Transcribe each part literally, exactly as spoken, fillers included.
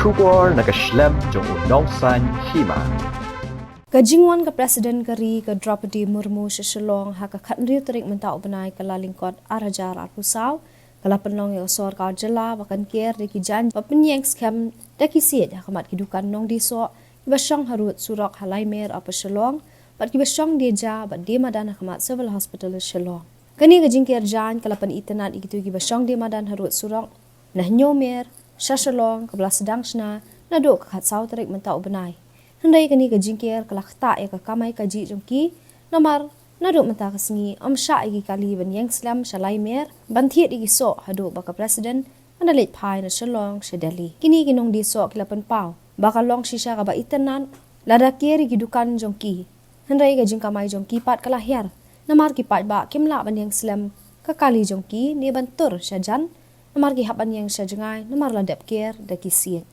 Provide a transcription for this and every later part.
Khubor na ka shlem jong u nongsan hima. Ka jingwan ka President ka ri ka Droupadi Murmu sha Shillong ha ka khathynriew tarik mynta u bnai ka Kyllalyngkot ar hajar arphew saw, ka la pynlong ïa ka sorkar jylla ba kan ker da ki jaiñ ba pynïeng skhem da ki siej ha khmat ki dukan nongdie soh kiba shong harud surok ha Laimer Upper Shillong bad kiba shong die ja bad die madan ha khmat Civil Hospital Shillong. Kane ka jingker jaiñ ka la pynitynnad ïa kito kiba shong die madan harud surok na Hynñiewmer sha Shillong kaba la sdang shna naduh ka khatsaw tarik mynta u bnai. Hynrei kane ka jingker ka la ktah ïa ka kamai kajih jong ki, namar naduh mynta ka sngi ym shah ïa ki kali ban ïeng slem sha Laimer ban thied ïa ki soh haduh ba ka President kan da leit phai na Shillong sha Delhi. Kine ki nongdie soh ki la pynpaw ba ka long shisha kaba itynnad lada ker ïa ki dukan jong ki. Hynrei ka jingkamai jong ki pat ka la hiar namar ki paidbah kim lah ban ïeng slem ka kali jong ki ne ban tur sha jan, namar ki hap ban ïeng sha jngai namar la dep ker da ki siej.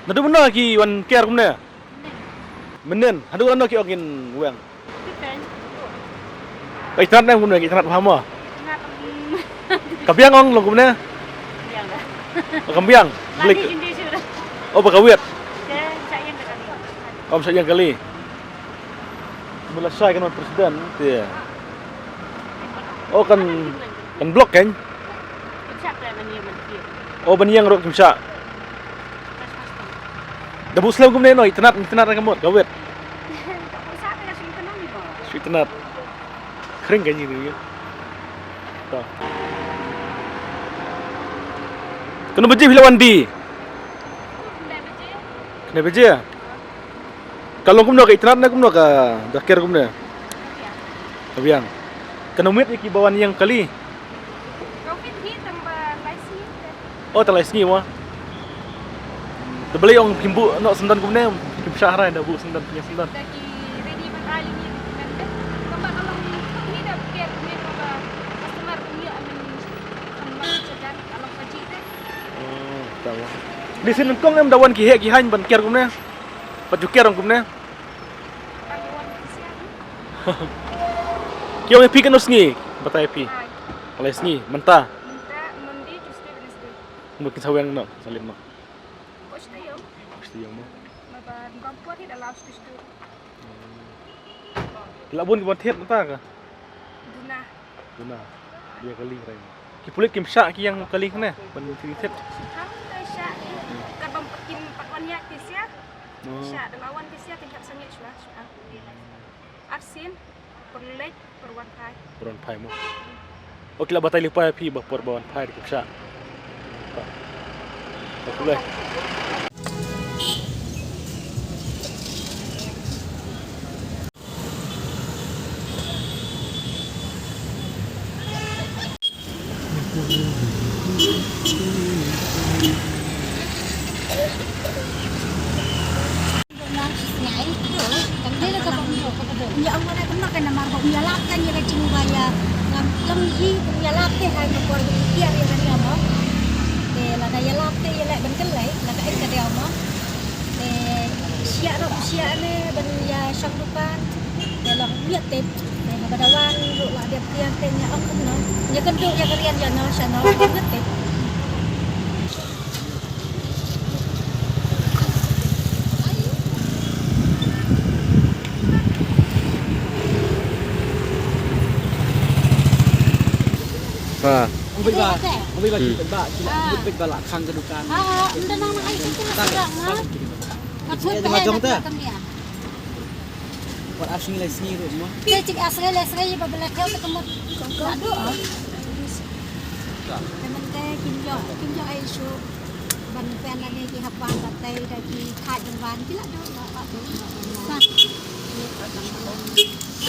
Naduh mynno ki wan ker kumne? Mynnin, haduh katno ki ong kin weng? Ka itynnad ne kumne, ka itynnad bha mo? Ka biang ong long kumne? Ka biang. Blik. Oh, ba ka wit. Ym shah ïeng kali. Mula shai kan wan president te. Oh, kan, kan block kan? Oh, ban ïeng ruh kim shah. Da buh slem kumne no, itynnad, itynnad ka mut, ka wit. Shu itynnad. Khring ka ïing ïa. To. Katno baje phi la wan die? Khyndai baje. Ka long kumno, ka itynnad ne kumno, ka da ker kumne? Ka biang. Katno miet ïa ki ba wan ïeng kali? Oh, tang lai sngi mo. Te balei ong phim buh noh syndon kumne, phim shah hynrei da buh syndon, pynïeng syndon. Da ki ready ban ai lynti ban beh. Tang ba ka long ni da ker kumne ba customer kumne amen kan ban chejan ka long ka ji te. Oh, ta mo. Di sien nyngkong em da wan ki heh ki haiñ ban ker kumne. Pat ju ker ong kumne. Tang wan ki sian. Ki ong ïa phi katno sngi? Batai phi. Ai. Lai sngi, mynta. Mynta, Monday, Tuesday, Wednesday. Mut kin sa weng noh, sa leit noh. Ko shita ïong. Ko shita ïong mo. Maba ngam por hi da law shita shita. Ki la bun ki ban thied mynta ka? Duna. Duna. Ïa kali rai. Ki pulit kim shah ki ïeng kali kane ban thied thied. Kam dei shah. Ka bam kim pat wan ïa ki sia. Oh. Shah da la wan ki sia kin hap sangeh shwa shwa. Arsien. Pyrlek, pyrwan phai. Pyrwan phai mo. O, ki la batai lypa ïa phi ba por ba wan phai da ki pisa. Ba pule. Ïa, ong, nga kynmaw ka namar ba u ïalap kan ïa ka jingba ïa, ngam long hi u ïalap te hai ka por ba ïa ïa ka ïa mo. Te lada ïalap te ïa leh ban kynlei, lada ka eng ka dei mo. Te shia ruh shia ne ban ïa shong dukan. Te long ïa tip. Te haba da wan ruh la dep tiang te ïa ong kumno. Ïa kynduh ïa ka rian ïa no sha no ïa tip. Ha. Ong beit ba, ong beit ba ki beit ba, ki la beit ba la khang ka dukan. Ah, ynda nang ai tu tu sekarang, ha? Ka tu ma jong ta. Wat asngi lai sngi ruh mo. Te chik asngi lai sngi ba bela keu te kemut. Aduh. Te mynta kim ïoh, kim ïoh ai shuh ban pen lane ki hap wan batai da ki khait ban wan ki la dei la pat dei. Sa.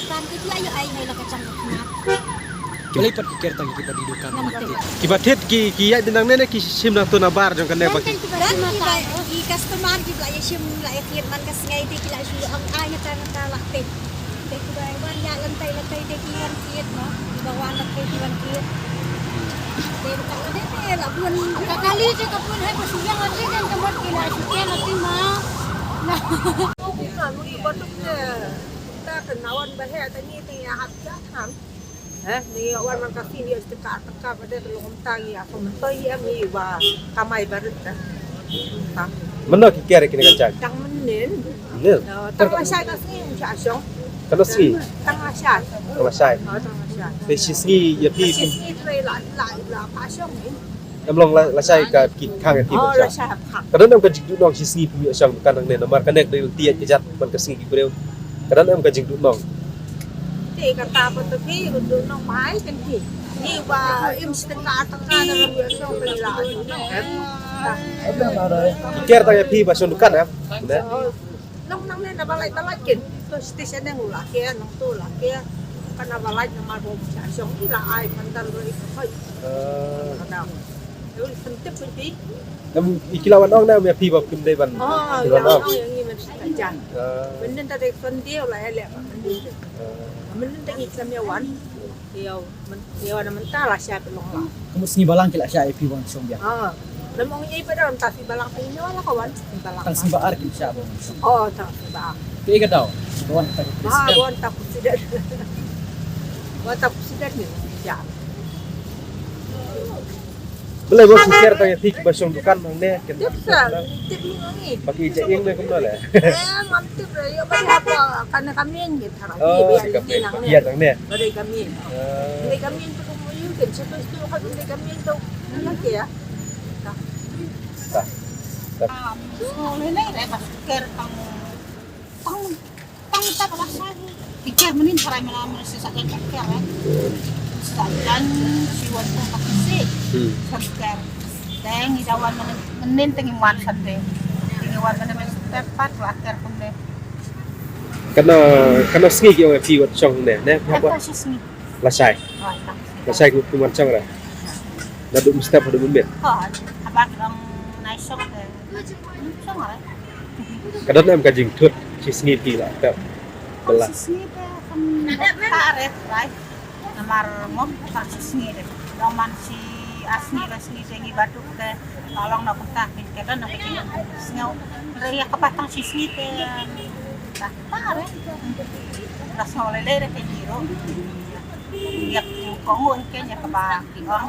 dukan ki la ïoh ai hai la ka jong ka khmat. Balei pat ki ker tang kiba die dukan. Kiba thied ki, ki ïaid beit nangne ne ki shim nangto na bar jong kane ba ki. Ki customer kiba la ïa shim la ïa thied man ka sngi te ki la shu ong ai ngata ngata la te. Te kiba wan ïa lynti lynti te ki wan thied no. Kiba wan la te ki wan thied. Te ka la te te la bun. Ka kali te ka bun hai ba shu ïa lynti kan ka mot ki la shu ïa lynti ma. Na. Ka nawan ba he ta ni te ïa hap ja tham. Eh, ni wan man ka fi ni ïa teka teka ba de long ta ïa ko men to ïa ni wa kamai barit ta. Ta. Mano ki ker kine ka jang. Tang men nen. Nen. Tang la shai ka sngi sha shong. Tang la sngi. Tang la shai. Tang la shai. Oh, tang la shai. Te shi sngi ïa phi. Shi sngi tu la la la pa shong ni. Em long la, la shai ka ki khang ki. Oh, la shai khang. Ka don em ka jingduhnong shi sngi phi ïa shong dukan nangne namar ka nek dei tiat ka jat ban ka sngi ki briew. Ka don em ka jingduhnong. Te kata pat te phi duhnong mai kan phi. Ni ba im shi tang ka tang ka na ram ïa shong phi la. Ker tang ïa phi ba shong dukan em. Ne? Nong nang ne na balai balai kin. To station ne ngula ke nong to la ke. Kana balai na mar bom sha shong ila ai mandal ro ik khoi. Kana. Yo sentep pun ti. Nam i kila wan ong na me phi ba kim dei ban. Oh, kila wan ong yang ni men sita jan. Men ta dei Sunday la ele. Men ta ngi sam ya wan. Ïa, men, ïa, na mynta la shai pynlong la. Ka mut sngi balang ki la shai ïa phi wan shong biang. Ah, lem ong ïa phi da ta sngi balang phi ïa la ka wan sngi balang. Tang sngi ba ar ki la shai ba wan shong. Oh, tang sngi ba ar. Te ka daw. Ka wan ta. Ah, wan ta president. Wan ta president ni. Ya. Balei ba phi ker tang ïa phi kiba shong dukan nangne ken. Tip sa, tip ni ngi. Ba ki ja ing ne kumno le. Eh, ngam tip re, ïa ba hap ka na ka mieng ni thara. Oh, ba ki ka mieng. Ba ki ja nangne. Ba dei ka mieng. Dei ka mieng tu kum yu ken sa tu tu ka dei ka mieng tu. Nang ke ya. Ta. Ta. Oh, le le re ba ker tang. Tang, tang ta ba sa. Ki ker mynnin tharai mynna mynna shi sa jan ka ker, eh. Shi sa jan shi wan tang ka kisi. Hmm. Sa ker. Tang i dawan mynnin, mynnin tang i wan Sunday. Tang i wan mynnin mynnin step pat la ker kumne. Kana, kana sngi ki ong phi wat shong ne, ne? Kan ta shi sngi. Lashai. Oh, ta shi sngi. Lashai ki wan shong ra. Na dum step dum mit. Ko, haba ki ong nai shong te. Shong ra. Ka don em ka jingthut shi sngi phi la tep. Bala. Shi sngi te kan ta re rai. Namar ngom ta shi sngi re. Dong man shi ar sngi re sngi te ngi baduk te. Tolong na kumta kin ka don na ka jingsngew. Re ïa ka patang shi sngi te. Ta ta re. La sngew lei lei re ka jiro. Ïa ko ngu ken ïa kaba ki ong.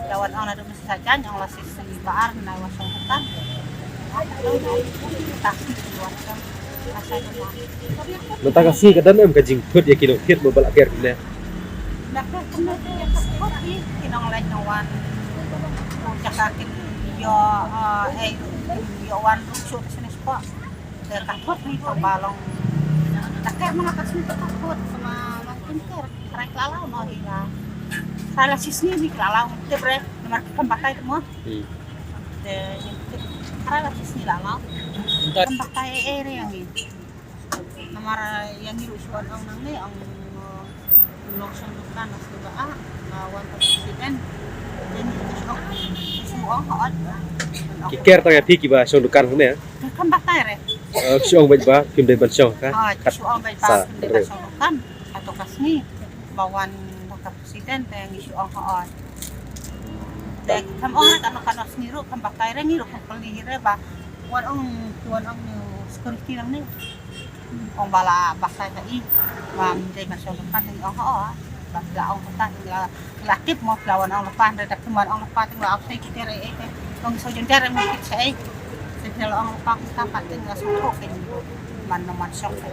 Dawan ong na dum Sa jan ong la shi sngi ba ar nai wa shong dukan. Ta shi wa shong. Mynta ka sngi ka don em ka jingthut ïa ki nongthied mo ba la ker kumne. Ba ker kumne te ïa ka thut ki, ki nongleit nongwan. Ko jaka kin ïoh, eh, ïoh wan ruh shuh shuh shuh. Te ka thut ni tang ba long. Ta ker ma nga ka sngi ka thut ma long kin ker. Trai ka la law no hi la. Trai la shi sngi ni ka la law. Te bre. Namar ki kam batai te mo. Hmm. Te, te, trai la shi sngi la law. Kam batai eh re yang ni. Namar yang ni ruh shu wan ong nangne ong, eh, long shong dukan na shu ba ah, na wan ta president. Te ni shu ong, shu ong ha ot. Ki ker tang ïa phi kiba shong dukan hangne. Kam batai re. Eh, shu ong bad ba kim dei ban shong ka. Ah, shu ong bad ba kim dei ban shong dukan. Hato ka sngi ba wan ba ka president te ngi shu ong ha ot. Te kam ong re kano kano sngi ruh kam batai re ngi ruh kam pynlong re ba wan ong, wan ong ni security lang ni. Ong ba la batai ka i ba mi dei ban shong dukan te ngi ong ha ot. Ba la ong dukan te la, la tip mo la wan ong dukan re da kum wan ong dukan te la ong sei ki te re eh te. Ong so jun te re mo ki sei. Te la ong dukan ka pat te la so thok te. Man no man shong te.